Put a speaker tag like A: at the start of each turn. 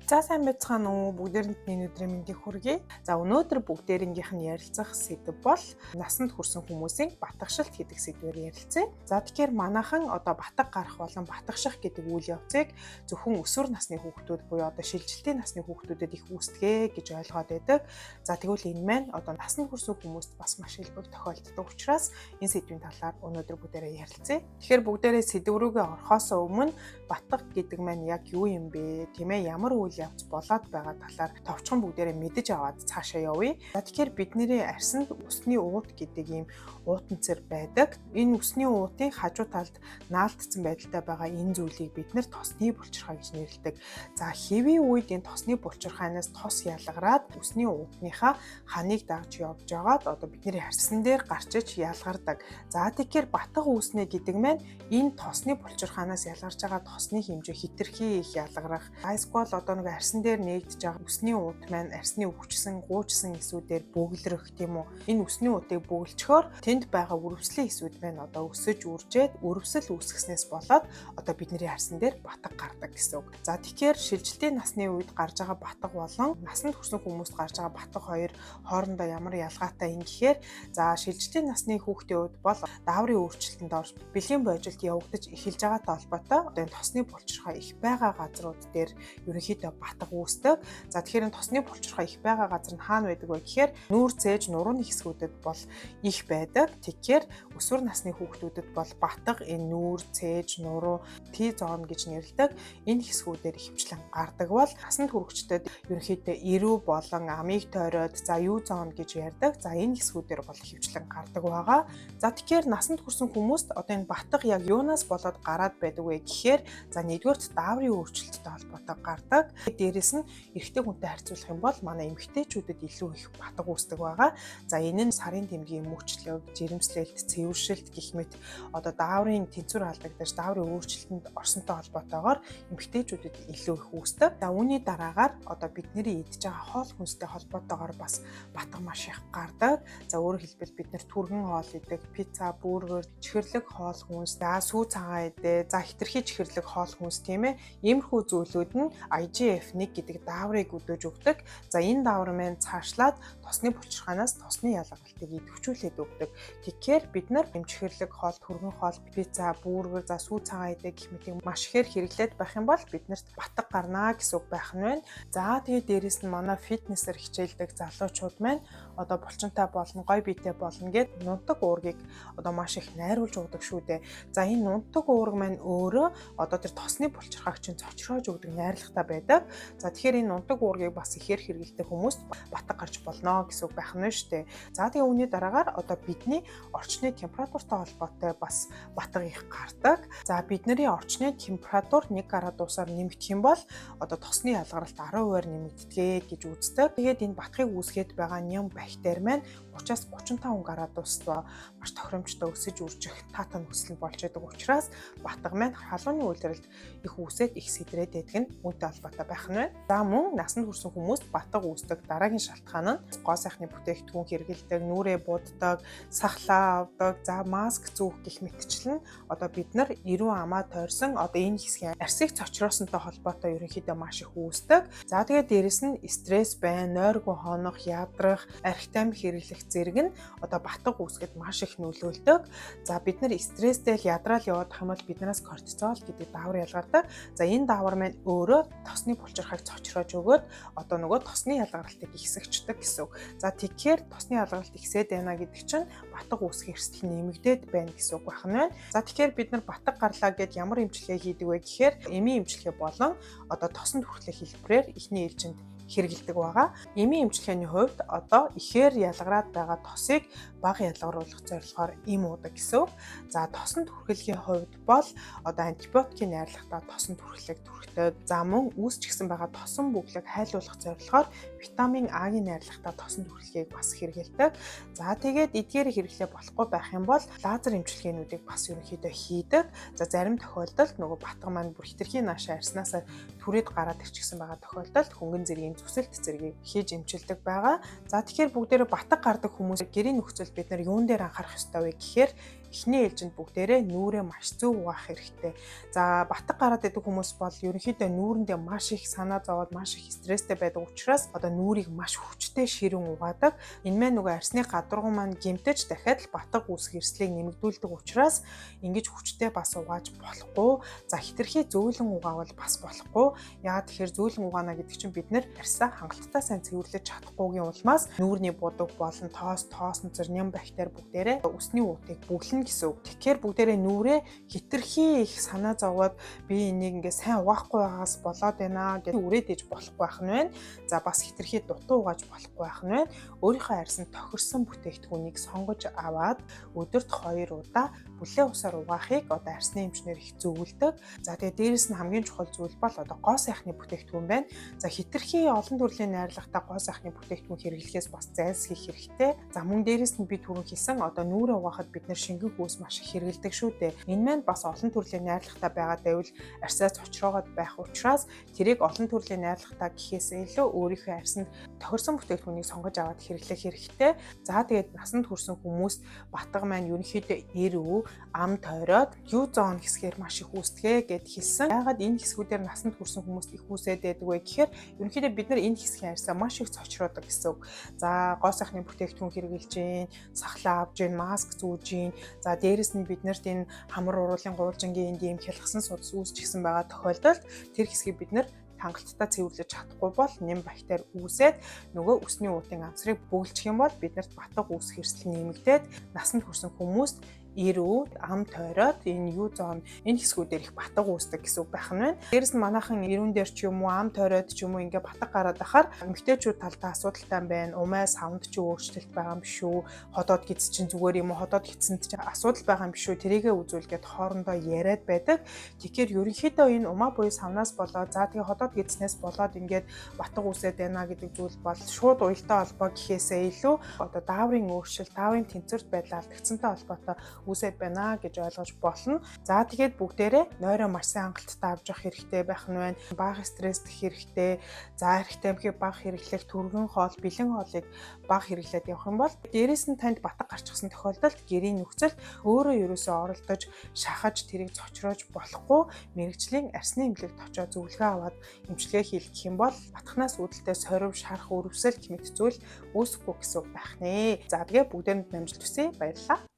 A: За, сайн байцгаана уу? Бүгдээрэнд нь энэ өдрийн мэндийг хүргэе. За, өнөөдөр бүгдээрэнгийнх нь ярилцах сэдэв бол насанд хүрсэн хүмүүсийн батгшилт гэдэг сэдвээр ярилцъя. За, тэгэхээр манайхан одоо батга гарах болон батгших гэдэг үйл явцыг зөвхөн өсвөр насны хүүхдүүд буюу одоо шилжилтийн насны хүүхдүүдэд их үүсдэг гэж ойлгоод байдаг. За, тэгвэл энэ маань одоо насанд хүрсэн хүмүүст бас маш элбэг тохиолддог учраас энэ сэдвийн талаар өнөөдөр бүгдээрээ ярилцъя. Тэгэхээр бүгдээрээ сэдэв рүүгээ орохоос өмнө батга гэдэг маань яг юу юм бэ? Тийм ээ, ямар үйл явц болоод байгаа талаар товчхон бүгдээрээ мэдэж аваад цаашаа явъя. За, тэгэхээр бидний арьсанд үсний уут гэдэг ийм уутан цэр байдаг. Энэ үсний уутын хажуу талд наалтцсан байдалтай байгаа энэ зүйлийг бид нэр тосны булчирхай гэж нэрлэдэг. За, хэвийн үед энэ тосны булчирхайнаас тос ялгараад үсний уутныхаа ханыг дагж явж байгаад одоо бидний арьсан дээр гарч иж ялгардаг. За, тэгэхээр батга үүснэ гэдэг маань энэ тосны булчирхаанаас ялгарч байгаа тосны хэмжээ хэтэрхий их ялгарах. Эсвэл одоо нэг арьсан дээр нээгдэж байгаа үсний уут маань арьсны өвчсөн, гуужсан эсүүдээр бөглөрөх, тийм үү. Энэ үсний уутыг бөглөчхөөр тэнд байгаа үрвслийн эсүүд маань одоо өсөж үржээд, үрвсэл үүсгэснээс болоод одоо бидний арьсан дээр батга гардаг гэсэн үг. За, тэгэхээр шилжилтийн насны үед гарч байгаа батга болон насанд хүрсэн хүмүүст гарч байгаа батга хоёр хоорондоо ямар ялгаатай юм гэхээр, за, шилжилтийн насны хүүхдийн хувьд бол дааврын өөрчлөлтөнд орж, бэлгийн божилт явагдаж эхэлж байгаатай холбоотой одоо энэ тосны булчирхай их байгаа газрууд дээр ерөнхийдөө батга үүсдэг. За, тэгэхээр энэ тосны булчирхай их байгаа газар нь хаана байдаг вэ гэхээр нүүр, цээж, нурууны хэсгүүдэд бол их байдаг. Тэгэхээр өсвөр насны хүүхдүүдэд бол батга энэ нүүр, цээж, нуруу, Т зон гэж нэрлэдэг энэ хэсгүүдээр ихэвчлэн гардаг бол насанд хүрэгчдэд ерөнхийдөө эрүү болон амийг тойроод, за, U зон гэж ярьдаг. За, энэ хэсгүүдээр бол ихэвчлэн гардаг байгаа. За, тэгэхээр насанд хүрсэн хүмүүст одоо энэ батга яг юунаас болоод гараад байдаг вэ гэхээр, за, нэгдүгээрт дааврын өөрчлөлттэй холбоотой гардаг. Дээрээс нь эрэгтэй хүнтэй харьцуулах юм бол манай эмэгтэйчүүдэд илүү их батга үүсдэг байгаа. За, энэ нь сарын тэмдгийн мөчлөг, жирэмслэлт, цэвэршилт гэх мэт одоо дааврын тэнцвэр алдагдаж, дааврын өөрчлөлтөнд орсонтой холбоотойгоор эмэгтэйчүүдэд илүү их үүсдэг. За, үүний дараагаар одоо бидний идж байгаа хоол хүнстэй холбоотойгоор бас батга маш их гардаг. За, өөрөөр хэлбэл бид нэр түргэн хоол идэг, пицца, бургер, чихэрлэг хоол хүнс, за, сүү цагаан идэ, за, хэтэрхий чихэрлэг хоол хүнс, тийм ээ. Иймэрхүү зүйлүүд нь IGF-1 гэдэг дааврыг өдөөж өгдөг. За, энэ даавар маань цаашлаад тосны булчирхаанаас тосны ялгалтыг идэвхжүүлээд өгдөг. Тэгэхээр бид нар юм чихэрлэг хоол, түргэн хоол, пицца, бургер, за, сүү цагаан идэ гэх мэтийг маш ихээр хэрэглээд байх юм бол биднэрт батга гарнаа гэсэн үг байх нь байна. За, тэгээд дээрээс нь манай фитнесээр хичээлдэг залуучууд маань одоо булчинтай болно, гой биетэй болно гэд нунтаг уургийг одоо маш их найруулж уудаг шүү дээ. За, энэ нунтаг уурга маань өөрөө одоо тэр тосны булчирхайг чинь цочроож өгдөг найрлагатай байдаг. За, тэгэхээр энэ нунтаг уургийг бас ихээр хэрэглэдэг хүмүүст батга гарч болно гэсэн үг байх нь шүү дээ. За, тэгээ үүний дараагаар одоо бидний орчны температуртай холбоотой бас батга их гардаг. За, бидний орчны температур 1 градусаар нэмэгдэх юм бол одоо тосны ялгаралт 10%-аар нэмэгддэг гэж үздэг. Тэгээд энэ батгыг үүсгээд байгаа ням бактери маань 30-аас 35 градуст маш тохиромжтой өсөж үржих таатай нөхцөл нь болж байдаг учраас батга маань халууны үйлрэлд их үүсээд, их сэдрээд байдаг нь үүнтэй холбоотой байх нь байна. За, мөн насанд хүрсэн хүмүүст батга үүсдэг дараагийн шалтгаан нь гоо сайхны бүтээгдэхүүн хэрэглэдэг, нүүрээ буддаг, сахлаа авдаг, за, маск зүүх гэх мэтчлэн одоо бид нар эрүү амаа тойрсон одоо энэ хэсгийн арьсыг цочроосонтой холбоотой ерөнхийдөө маш их үүсдэг. За, тэгээд дээрээс нь стресс байна, нойргүй хонох, ядрах, архи тамхи хэрэглэх зэрэг нь одоо батга үүсгэхэд маш их нөлөөлдөг. За, бид нар стресстэй л ядраал яваад юм бол биднээс кортизол гэдэг даавар ялгардаг. За, энэ даавар маань өөрөө тосны булчирхайг цочроож өгөөд одоо нөгөө тосны ялгаралтыг ихсгчдэг гэсэн үг. За, тэгэхээр тосны ялгаралт ихсээд байна гэдэг чинь батга үүсгэх эрсдэл нэмэгдээд байна гэсэн үг байх нь байна. За, тэгэхээр бид нар батга гарлаа гэд ямар эмчилгээ хийдэг вэ гэхээр эмийн эмчилгээ болон одоо тосонд хүртэлх хэлбэрээр эхний ээлжинд хэрэглэдэг байгаа. Эмийн эмчилгээний хувьд одоо ихээр ялгараад байгаа тосыг бага ялгаруулах зорилгоор эм уудаг гэсэн үг. За, тосон түрхлэгийн хувьд бол одоо антибиотикийн найрлагатай тосон түрхлэг түрхдэг. За, мөн үүсчихсэн байгаа тосон бүглэг хайлуулах зорилгоор витамин А-гийн найрлагатай тосон түрхлэгийг бас хэрэглэдэг. За, тэгээд эдгээр хэрэглээ болохгүй байх юм бол лазер эмчилгээнүүдийг бас ерөнхийдөө хийдэг. За, зарим тохиолдолд нөгөө батга маань бүр хэтэрхий наашаа арьснаасаа түрээд гараад ирчихсэн байгаа тохиолдолд хөнгөн зэргийн зүсэлт зэргийг хийж эмчилдэг байгаа. За, тэгэхээр бүгдээрээ батга гардаг хүмүүс гэрийн нөхцөл бид нар юун дээр анхаарах ёстой вэ гэхээр Эхний ээлжинд бүгдээрээ нүүрээ маш зөв угаах хэрэгтэй. За, батга гараад идэг хүмүүс бол ерөнхийдөө нүүрэндээ маш их санаа зовоод, маш их стресстэй байдаг учраас одоо нүүрийг маш хүчтэй ширүүн угаадаг. Энэ маань нөгөө арьсны гадаргуу маань гэмтэж, дахиад л батга үүсэх эрсдлийг нэмэгдүүлдэг учраас ингэж хүчтэй бас угааж болохгүй. За, хэтэрхий зөөлөн угаавал бас болохгүй. Яагаад тэгэхээр зөөлөн угаана гэдэг чинь бид нар арьсаа хангалттай сайн цэвэрлэж чадахгүйгийн улмаас нүүрний будаг болон тоос, тоосон зэрэг ням бактери бүгдээрээ үсний уутыг бөглөнө гэсэн үг. Тэгэхээр бүгдээрээ нүүрээ хэтэрхий их санаа зовоод, би энийг ингээ сайн угаахгүй байгаас болоод байна гэж үрээд иж болохгүй байх нь байна. За, бас хэтэрхий дутуу угааж болохгүй байх нь байна. Өөрийнхөө арьсанд тохирсон бүтээгдэхүүнийг сонгож аваад өдөрт 2 удаа бүлээн усаар угаахыг одоо арьсны эмчнэр их зөвлөдөг. За, тэгээ дээрэс нь хамгийн чухал зүйл бол одоо гоо сайхны бүтээгдэхүүн байна. За, хэтэрхий олон төрлийн найрлагатай гоо сайхны бүтээгдэхүүн хэрэглэхээс бас зайлсхийх хэрэгтэй. За, мөн дээрэс нь би түрүүн хэлсэн одоо нүүрээ угаахад бид нар шингэн хүйс маш их хэрэглэдэг шүү дээ. Энэ маань бас олон төрлийн найрлагатай байгаа байвал арьсаа цочроогоод байх учраас тэрийг олон төрлийн найрлагатай гэхээс илүү өөрийнхөө арьсанд тохирсон бүтээгдэхүүнийг сонгож аваад хэрэглэх хэрэгтэй. За, тэгээд насанд хүрсэн хүмүүст батга маань ерөнхийдөө эрүү, ам тойроод U-zone хэсгээр маш их үүсдэг гээд хэлсэн. Яагаад энэ хэсгүүдээр насанд хүрсэн хүмүүст их үүсээд байдаг вэ гэхээр ерөнхийдөө бид нар энэ хэсгийн арьсаа маш их цочроодог гэсэн үг. За, гоо сайхны бүтээгдэхүүн хэрэглэж гин, сахлаа авж гин, маск зүүж гин. За, дээрэс нь бид нарт энэ хамар уруулын гуулжингийн энд ийм хялгасан судас үүсчихсэн байгаа тохиолдолд тэр хэсгийг бид нар хангалттай цэвэрлэж чадахгүй бол нэм бактери үүсээд нөгөө үсний уутын амсрыг бөглөчих юм бол бид нарт батга үүсэх эрсдэл нэмэгдээд, насанд хүрсэн хүмүүст эрүү, ам тойроод энэ U-zone энэ хэсгүүдээр их батга үүсдэг гэсэн үг байх нь байна. Дээрэс нь манайхан эрүүн дээр ч юм уу, ам тойроод ч юм уу ингээ батга гараад ахаар эмэгтэйчүүд талдаа асуудалтай юм байна. Умай савнд ч өөрчлөлт байгаа юм биш үү? Ходоод гэдэс чинь зүгээр юм уу? Ходоод гэдсэнд чинь асуудал байгаа юм биш үү? Тэрийгээ үзүүлгээд хоорондоо яриад байдаг. Тэгэхээр ерөнхийдөө энэ умаа буюу савнаас болоод, за тэгээ ходоод гэдснээс болоод ингээд батга үүсээд байна гэдэг зүйл бол шууд уялдаа холбоо гэхээсээ илүү одоо дааврын өөрчлөлт, дааврын тэнцвэрт байдал алдагдсантай холбоотой үүсээд байна гэж ойлгож болно. За, тэгээд бүгдээрээ нойроо маш сайн хангалттай авч явах хэрэгтэй байх нь байна. Бага стресстэх хэрэгтэй. За, эрхтэй эмхий бага хэрэглэх, түргэн хоол, бэлэн хоолыг бага хэрэглээд явах юм бол, дээрэс нь танд батга гарчихсан тохиолдолд гэрийн нөхцөлд өөрөө ерөөсөө оролдож, шахаж, тэрийг цочроож болохгүй, мэргэжлийн арьсны эмнэлэгт очоод зөвлөгөө аваад эмчилгээ хийлгэх юм бол батганаас үүдэлтэй сорив, шарах, өрөвсөл гэх мэт зүйл үүсэхгүй гэсэн үг байх нэ. За, тэгээ бүгдээрэнд амжилт хүсье. Баярлалаа.